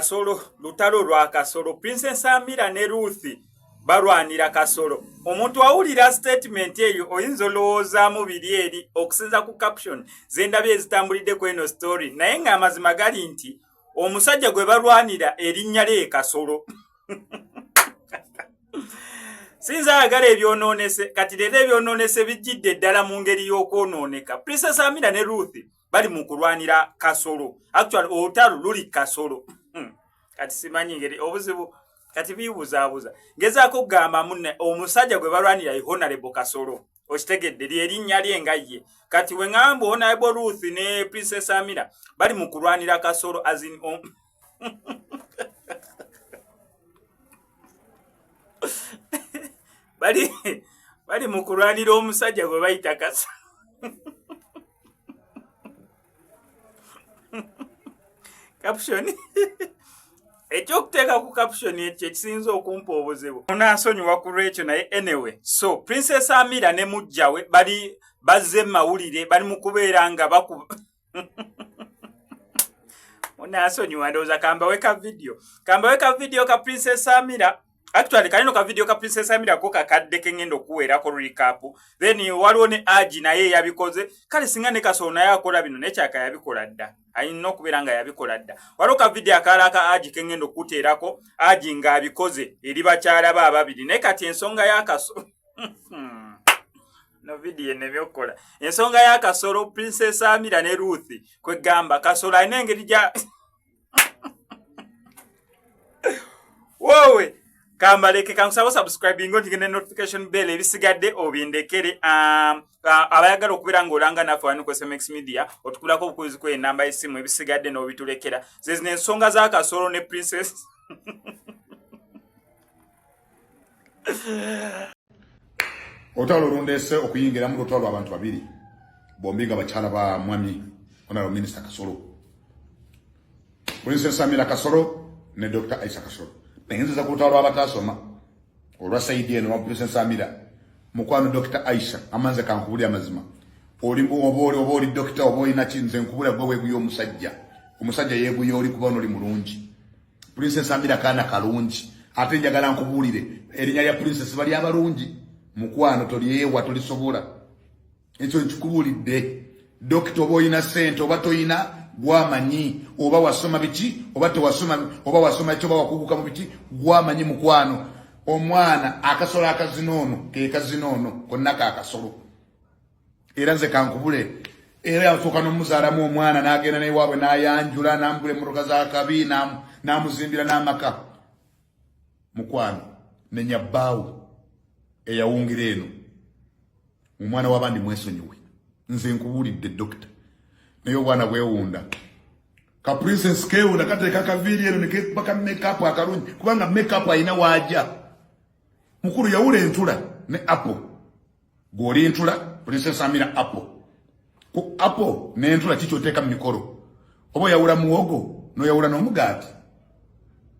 Kasolo, lutalo lwa Kasolo. Princess Amira ne Ruth balwanira Kasolo. Omuntu awulira statement eyo oyinza olowoozaamu biri eri okusinza ku caption zendabye ezitambulidde ku eno story, naye ng'amazima gali nti omusajja gwe balwanira erinnya lye Kasolo. Sinza ayagala ebyonoonese. Kati leero ebyonoonese bijjidde ddala mu ngeri y'okwonooneka. Princess Amira ne Ruth bali mu kulwanira Kasolo. Actually olutalo luli Kasolo. Kati simanyi ngeri obuzibu kati bibuzaabuza. Ngezaako okugamba munne omusajja gwe balwanira ye Honorable Kasolo, okitegedde, lyerinnya lye nga ye. Kati we ŋŋamba Honorable Ruth ne Princess Amira bali mu kulwanira Kasolo as in bali mu kulwanira omusajja gwe bayita Kasolo. Caption ekyokuteeka ku caption ekyo ekisinza okumpa obuzibu, munansonyiwa ku lwekyo, naye anyway. So Princess Amira ne mujjawe bali bazze mawulire, bali mu kubeera nga baku munansonyiwa. Ndowooza kambawe ka video, kambawe ka video ka Princess Amira. Actually kalino ka video ka Princess Amira ko kakadde kengenda okuweerako recap, then waliwo ne Aji naye yabikoze. Kale singa ne Kasolo naye akola bino, naye kyaka yabikola dda, alina okubeera nga yabikola dda. Waliwo ka video akalala ka Aji kengenda okuteerako, Aji ng'abikoze eri bakyala be ababiri. Naye kati ensonga ya Kasolo no video enemye okukola ensonga ya Kasolo, Princess Amira ne Ruth, kwegamba Kasolo alina engeri gya wowe kambaleke. Kankusaba subscribing, otigende notification bell, ebisigadde obindekere. Abayagala okubeera ng'olanga naffe wano ku SMX Media, otukulako obukubizi ku enamba y'essimu, ebisigadde n'obitulekera. Zezino ensonga za Kasolo ne Princess. Olutalo olundeese okuyingiramu lutalo lw'abantu babiri bombi nga bakyala ba mwami Honorable Minister Kasolo, Princess Amira Kasolo ne Dr. Aisha Kasolo. Naye nziza ku lutalo lw'abataasoma olwa sayidi eno wa Princess Amira. Mukwano Dr. Aisha, amanze kankubuli amazima, oli oba oli dokita oba olina ki, nze nkubula gwe weeguya omusajja, omusajja yeeguya oli kuba oli mulungi. Princess Amira kaana kalungi, ate njagala nkubuulire erinnya lya Princess bali abalungi. Mukwano, tolyewa, tolisobola. Ekyo nkikubuulidde. Dokita oba olina ssente oba toyina, gwamanyi oba wasoma biki oba tewasoma, oba wasoma ki oba wakuguka mu biki, gwamanyi. Mukwano, omwana akasolo akazina ono ke kazina ono konna kakasolo. Era nze kankubule, era yasooka n'omuzaalamu omwana n'agenda newaabwe n'ayanjula n'amugula emmotoka z'akabi n'amuzimbira n'amaka. Mukwano, nenya bbaawo eyawungira eno omwana w'abandi, mwesonyiwe. Nze nkubuulidde dokita, naye obwana bwewunda. Ka Princess kewunda, kateeka akaviiri eno nekekuba ka makeup akalungi, kubanga makeup alina waajja. Mukulu, yawula entula ne apple. Gw'oli ntula, Princess Amira apple. Ku apple n'entula kikyoteeka mu mikolo? Oba oyawula muwogo n'oyawula n'omugaati?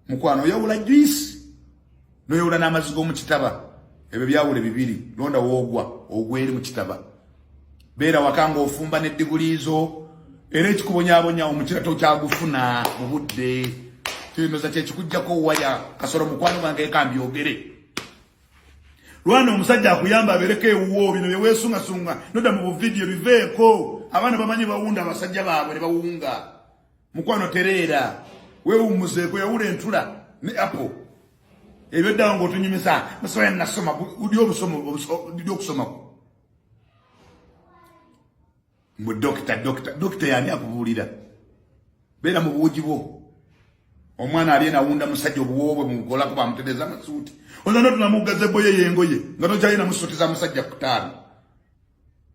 Mukwano, oyawula juice n'oyawula n'amazzi g'omu kitaba. Ebyo byawule bibiri, londa woogwa, ogweri mu kitaba. Beera waka ng'ofumba n'eddiguliizo. Era ekikubonyaabonya omukira tokyagufuna mu budde, kinoza kyekikugjako waya. Kasolo mukwano gwange, kambyogere, lwana omusajja akuyamba abeereko ewuwo. Bino byeweesungasunga nodda mu buvidiyo biveeko. Abaana bamanyi bawunda abasajja baabwe ne bawunga. Mukwano, tereera, weewummuzeeko, yawula entula ne apple. Ebyoddawo ng'otunyumisa musoya nasoma udi obusomo udi okusomako mbu dokita, dokita, dokita yani akubuulira? Beera mu buugi bwo. Omwana ali enawunda musajja, obuwoobwe bumukolako, bamutereza amasuuti, oza notunamugaza eboye yengoye nga tokyalina musuuti za musajja kutaano.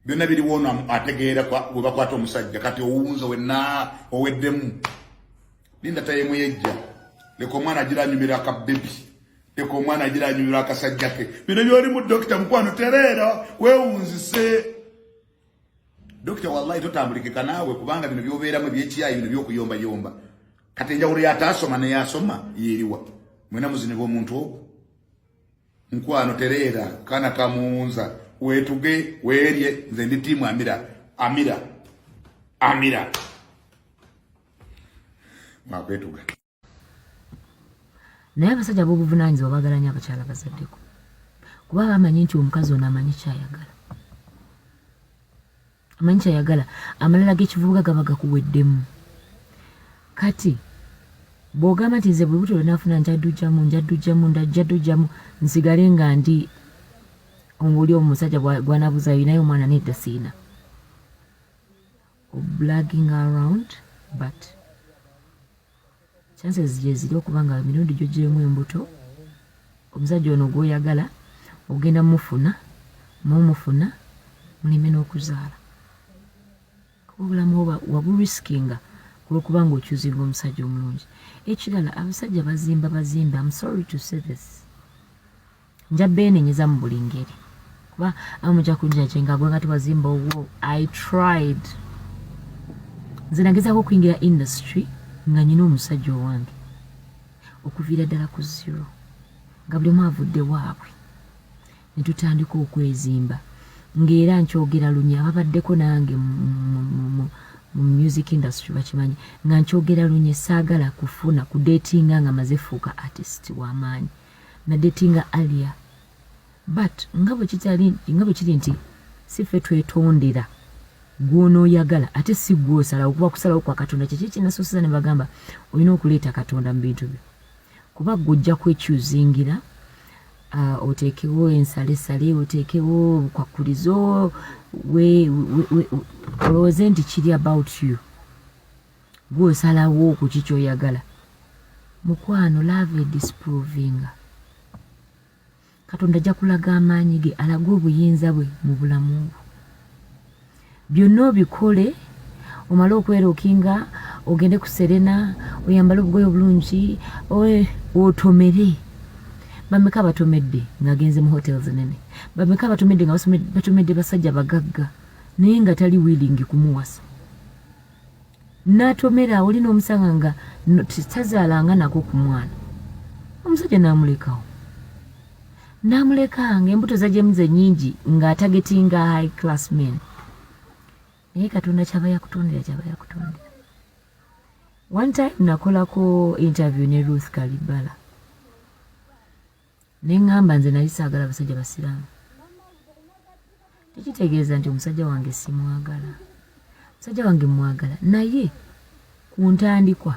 Byonna biriwo. Ono ategeera bwe bakwata omusajja. Kati owunza wenna oweddemu. Linda tayemu yejja. Leka omwana agira anyumira akabebi, leka omwana agira anyumira akasajja ke. Bino byolimu dokita, mukwano tereera, weewunzise. Dokita, wallahi totambulikika naawe, kubanga bino byobeeramu ebyekiyayi, bino byokuyombayomba. Kati enjawulo yataasoma neyasoma yeriwa? Mwena muzinibwa omuntu ogwo. Nkwano, tereera, kana kamuwunza, weetuge, weerye. Nze ndi team Amira, Amira, Amira, mwakwetuga. Naye abasajja ab'obuvunaanyizibwa baagala nnyo abakyala bazaddeko, kuba bamanyi nti omukazi ono amanyi kyayagala, amanyi kyayagala. Amalala g'ekivubuka gaba gakuweddemu. Kati bw'ogamba nti nze buli lubuto lwe naafuna njadujjamu, njadujjamu, njadujjamu, nsigale nga ndi oli omusajja gw'anabuuza naye omwana nedda siina, oblagging around, but chances gyeziri okuba nga emirundi gyoggyemu embuto, omusajja ono gw'oyagala ogenda mufuna, mumufuna muleme n'okuzaala, kuba obulamu oba waburisikinga kulwokuba nga okyuzinga omusajja omulungi. Ekirala, abasajja bazimba bazimba. I'm sorry to say this, nja beenenyeza mu buli ngeri, kuba abamu mujja kunjudginga, gwe nga tewazimba owwo. I tried. Nze nagezaako okuyingira industry nga nyina omusajja owange okuviira ddala ku zero, nga buli omu avudde waabwe, ne tutandika okwezimba. Ng'era nkyogera lunye, ababaddeko nange mu music industry bakimanyi nga nkyogera lunye, saagala kufuna kudatinga nga maze fuuka artist w'amaanyi. Nadatinga earlier, but nga bwe kitali, nga bwe kiri nti si ffe twetondera gw'onooyagala, ate si gw'osalawo, kuba kusalawo kwa Katonda. Kyeki kinasooseza ne bagamba olina okuleeta Katonda mu bintu byo, kuba gwe ojja kwekyuzingira, oteekewo ensalesale, oteekewo obukwakulizo, olowooze nti kiri about you, gw'osalawo ku ki ky'oyagala. Mukwano, love edisprovinga. Katonda ajja kulaga amaanyi ge, alage obuyinza bwe mu bulamu bwo. Byonna obikole, omale okwerookinga, ogende ku Serena, oyambale obugoye obulungi, otomere. Bameka abatomedde ng'agenze mu hotels nene? Bameka abatomedde nga batomedde basajja bagagga, naye nga tali willing kumuwasa? N'atomera, oli n'omusanga nga tazaalanga nako ku mwana, omusajja n'amulekawo, n'amuleka nga embuto zajjemu ze nnyingi, ng'atargetinga high class men. Naye Katonda kyaba yakutondera, kyaba yakutondera. One time nakolako interview ne Ruth Kalibala, neŋŋamba nze nali saagala basajja basiraamu. Tekitegeeza nti omusajja wange simwagala, omusajja wange mwagala, naye ku ntandikwa